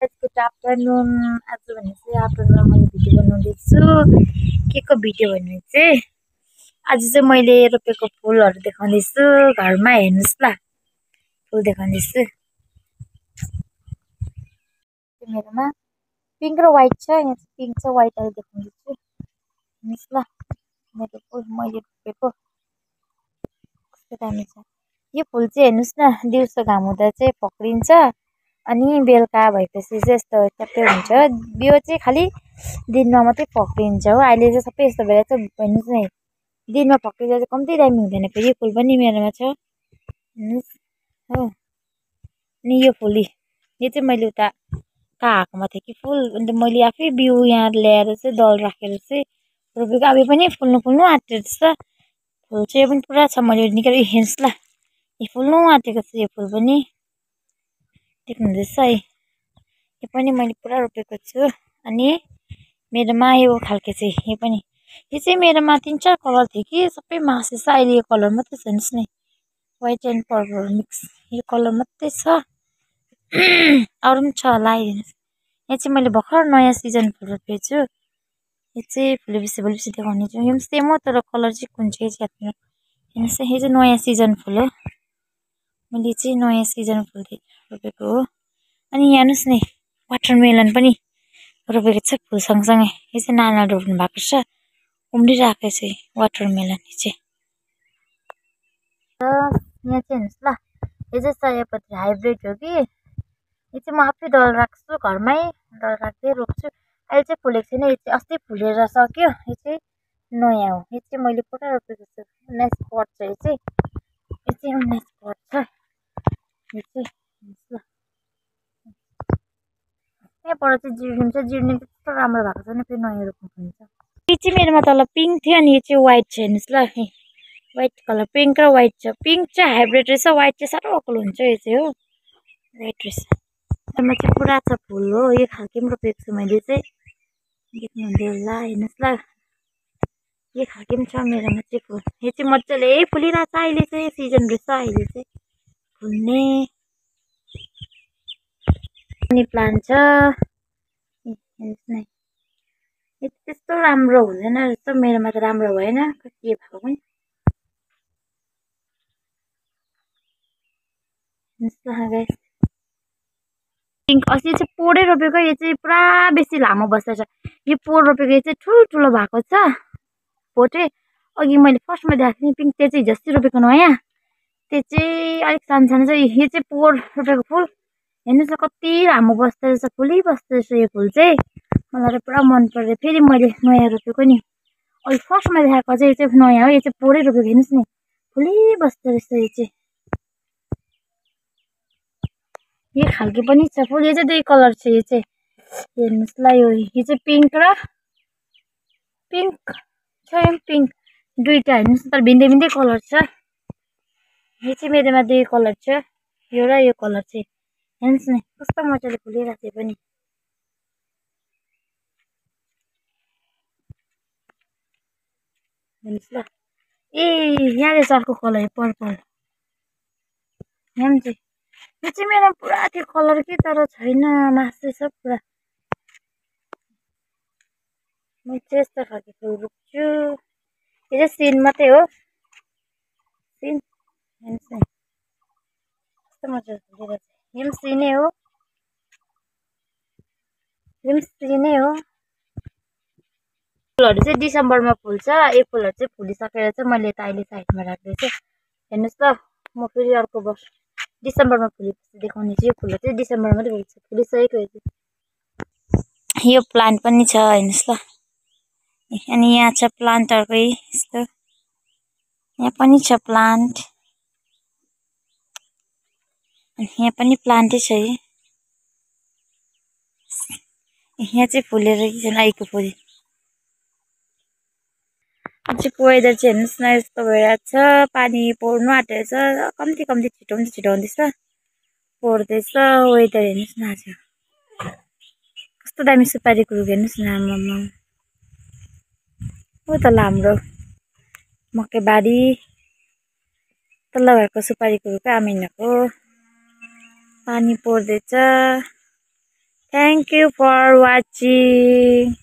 Good afternoon. आज भने चाहिँ आफ्टरनुनमा मैले भिडियो बनाउँदैछु। के को भिडियो भन्ने चाहिँ आज चाहिँ मैले रोपेको फुलहरू देखाउँदैछु घरमा। हेर्नुहोस् ल, फुल देखाउँदैछु। मेरोमा पिङ्क र व्हाइट छ। यहाँ चाहिँ पिङ्क छ, व्हाइट अहिले देखाउँदैछु। हेर्नुहोस् ल, मेरो फुल मैले रोपेको कस्तो दामी छ। यो फुल चाहिँ हेर्नुहोस् न, दिउँसो घाम हुँदा चाहिँ पक्रिन्छ अनि बेलुका भएपछि चाहिँ यस्तो सबै हुन्छ। बिउ चाहिँ खालि दिनमा मात्रै पक्रिन्छ हो। अहिले चाहिँ सबै यस्तो भएर चाहिँ हेर्नुहोस् न, दिनमा पक्रिँदा चाहिँ कम्ती दामी हुँदैन फेरि। यो फुल पनि मेरोमा छ हेर्नुहोस् हो। अनि यो फुल यो चाहिँ मैले उता कहाँ आएकोमा थिएँ कि फुल, अन्त मैले आफै बिउ यहाँ ल्याएर चाहिँ दल राखेर चाहिँ रोपेको। अब पनि फुल्नु फुल्नु आँटेको छ। फुल चाहिँ पनि पुरा छ। मैले निकै हेर्नुहोस् ल, यो फुल्नु आँटेको छ। यो फुल पनि देख्नुहुँदैछ है, यो पनि मैले पुरा रोपेको छु। अनि मेरोमा यो खालके चाहिँ यो चाहिँ मेरोमा 3-4 कलर थियो कि सबै मासेछ। अहिले यो कलर मात्रै छ। हेर्नुहोस् न, व्हाइट एन्ड पर्पल मिक्स यो कलर मात्रै छ। अरू पनि छ होला, हेर्नुहोस्। यहाँ चाहिँ मैले भर्खर नयाँ सिजन फुल रोपेको छु। यो चाहिँ फुलेपछि भोलिपछि देखाउने छु। यो पनि सेम हो, तर कलर चाहिँ कुन चाहिँ याद छैन। हेर्नुहोस्, यो चाहिँ नयाँ सिजन फुल हो। मैले चाहिँ नयाँ सिजन फुल रोपेको हो। अनि यहाँ हेर्नुहोस् न, वाटरमेलन पनि रोपेको छ फुल सँगसँगै। यो चाहिँ नाना रोप्नु भएको छ, उम्रिरहेको छ वाटरमेलन। यो चाहिँ यहाँ चाहिँ हेर्नुहोस् ल, यो चाहिँ सयपत्री हाइब्रिड हो कि। यो चाहिँ म आफै दल राख्छु घरमै, दल राख्दै रोप्छु। अहिले चाहिँ फुलेको छैन, यो चाहिँ अस्ति फुलेर सक्यो। यो चाहिँ नयाँ हो। यो चाहिँ मैले पुरा रोपेको छु। 19 पट छ यो चाहिँ। यो चाहिँ 19 पट छ। यो चाहिँ हेर्नुहोस् ल, यहाँबाट चाहिँ जिर्नियम छ। जिर्नियम त्यस्तो राम्रो भएको छैन, फेरि नयाँ रोप्नु पर्छ। यो चाहिँ मेरोमा तल पिङ्क थियो अनि यो चाहिँ व्हाइट छ। हेर्नुहोस् ल, व्हाइट कलर पिङ्क र व्हाइट छ। पिङ्क चाहिँ हाइब्रिड रहेछ, व्हाइट चाहिँ साह्रो अकुलो हुन्छ। यो चाहिँ हो व्हाइट रहेछ। यसमा चाहिँ पुरा छ फुल हो। यो खालके पनि रोपेको छु मैले चाहिँ, देख्नुहुँदै होला। हेर्नुहोस् ल, यो खालके पनि छ मेरोमा चाहिँ फुल। यो चाहिँ मजाले फुलिरहेछ। अहिले चाहिँ सिजन रहेछ, अहिले चाहिँ फुल्ने। मनी प्लान्ट छ। हेर्नुहोस् न, यो त्यस्तो राम्रो हुँदैन रहेछ। मेरोमा त राम्रो भएन, के भएको पनि। पिङ्क अस्ति चाहिँ पोडै रोपेको। यो चाहिँ पुरा बेसी लामो बस्दैछ। यो पोड रोपेको, यो चाहिँ ठुल्ठुलो भएको छ पोटै। अघि मैले फर्स्टमा देखाएको थिएँ पिङ्क, त्यो चाहिँ हिजोअस्ति रोपेको नयाँ, त्यो चाहिँ अलिक सानो सानो छ। यो चाहिँ पोड रोपेको फुल। हेर्नुहोस् न, कति लामो बस्दो रहेछ, फुलिबस्दो रहेछ यो फुल चाहिँ। मलाई त पुरा मन पऱ्यो। फेरि मैले नयाँ रोपेको नि, अघि फर्स्टमा देखाएको चाहिँ यो चाहिँ नयाँ हो। यो चाहिँ पोडै रोपेको। हेर्नुहोस् न, फुलिबस्दो रहेछ यो चाहिँ। यो खालके पनि छ फुल। यो चाहिँ 2 कलर छ। यो चाहिँ हेर्नुहोस् ल, यो चाहिँ पिङ्क र पिङ्क छ। यो पिङ्क दुईवटा हेर्नुहोस् न, तर भिन्दै भिन्दै कलर छ। यो चाहिँ मेरोमा 2 कलर छ, यो र यो कलर चाहिँ। हेर्नुहोस् न, कस्तो मजाले फुलिरहेको थियो पनि। हेर्नुहोस् ल, ए यहाँ रहेछ अर्को कलर, पर्पल। यहाँ चाहिँ यो चाहिँ मेरो पुरा थियो कलर कि, तर छैन, मास्दैछ पुरा। म चाहिँ यस्तो खालको फुल रोप्छु। यो चाहिँ सिन मात्रै हो, सिन। हेर्नुहोस् न, कस्तो मजाले फुलिरहेछ। यो पनि सिनै हो, यो पनि सिनै हो। फुलहरू चाहिँ डिसेम्बरमा फुल्छ। यो फुलहरू चाहिँ फुलिसकेर चाहिँ मैले त अहिले साइडमा राख्दैछु। हेर्नुहोस् ल, म फेरि अर्को वर्ष डिसेम्बरमा फुलेपछि देखाउने छु। यो फुलहरू चाहिँ डिसेम्बरमा मात्रै फुल्छ, फुलिसकेको यो प्लान्ट पनि छ। हेर्नुहोस् ल, अनि यहाँ छ प्लान्ट अर्कै यस्तो, यहाँ पनि छ प्लान्ट, यहाँ पनि प्लान्टै छ। यहाँ चाहिँ फुलेर आएको फुल। अझैको वेदर चाहिँ हेर्नुहोस् न, यस्तो भइरहेको छ। पानी पर्नु आँटेको छ, कम्ती कम्ती छिटो हुँदैछ, पर्दैछ। वेदर हेर्नुहोस् न, आज कस्तो दामी सुपारीको रुख। हेर्नुहोस् न, आमामा हो त हाम्रो मकैबारी तल्ल भएको सुपारीको रुख आमिनाको। पानी पर्दैछ। Thank you for watching.